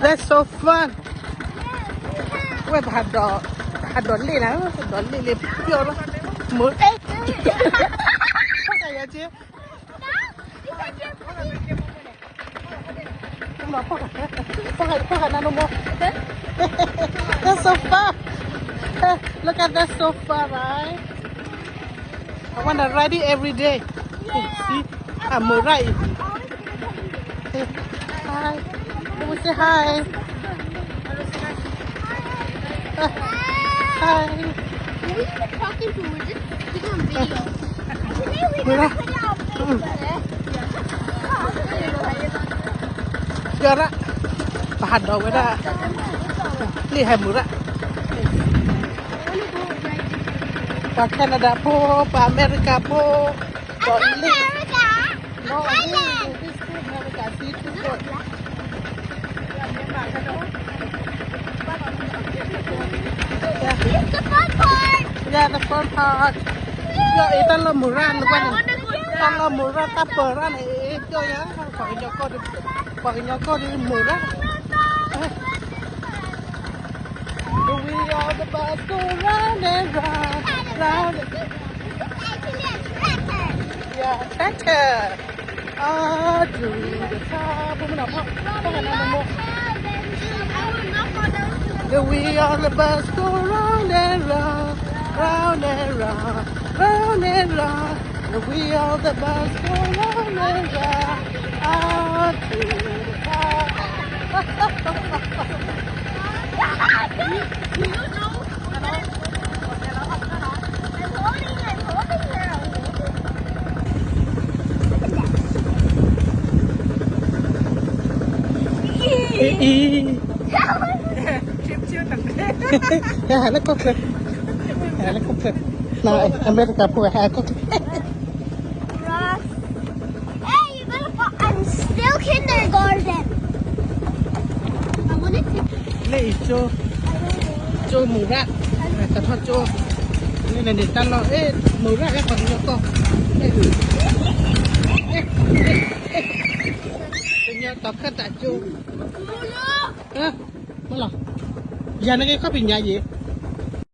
That's so fun. ဝဲပဟးဒိး, ဟးဒိးလ့ၣ်နၤ, ဒိးလ့ၣ်လ့ၣ်ပျီလီၤ, မုၢ်, အဲၣ်, ဖီၣ်ဃာ်ယၤက့, ဖီၣ်ဃာ်, ဖီၣ်ဃာ်နၤနီၤမး, That's so fun. Look at that so fun, right? I wanna ride it every day. See, အမုၢ်ရၣ်အံၤ. Hi. Let me say hi. Hi. What are you talking to? We're just taking a video. Today we gotta put it on Facebook. ယီၤရၣ်, ပဟးဒိးဝဲဒၣ်, လ့ၣ်ဟဲမုၢ်ရၣ်, ပှၤ Canada ဖိ, ပှၤ America ဖိ, ပှၤလ့ၣ်, no, this is America, see, too good. Yeah, the fun part. ယီၤအံၤ တၢ်လီၢ်မုၢ်ရၣ်လၢပှၤန့ၣ်, တၢ်လီၢ်မုၢ်ရၣ် တၢ်လီၢ်မုၢ်ရၣ် တၢ်ပၢၤရၣ်န့ၣ်, အ့ၣ် ပျီယၤ, ပှၤကညီကီၢ်ဒီး, ပှၤကညီကီၢ်ဒီးမုၢ်ရၣ်. The wheel of the bus go round and round, round. Yeah, tractor. All through the town. The wheel of the bus go round and round, round and round, round and round. The wheel of the bus go round and round, all through the town. အံၤ, ဟဲလၢကီၢ်ချၢ, ဟဲလၢကီၢ်ချၢ, နအမဲရကၤဖိဟဲကီၢ်ချၢ. Hey, you better fo-, I'm still kindergarten. I wanted to. လၢအံၤကၠိ, ကၠိမုၢ်ရၣ်, ကထီၣ်ကၠိ, လၢန့ၣ်န့ၣ်တၢ်လီၢ်, အ့ၣ် မုၢ်ရၣ် အဲၣ်ပှၤကညီကီၢ်, ကညီတီၤခၢၣ်တးကၠိ, မ့ၢ်လီၤ, ယၤနက့ၤခီၣ်ဖံးညါယံၤ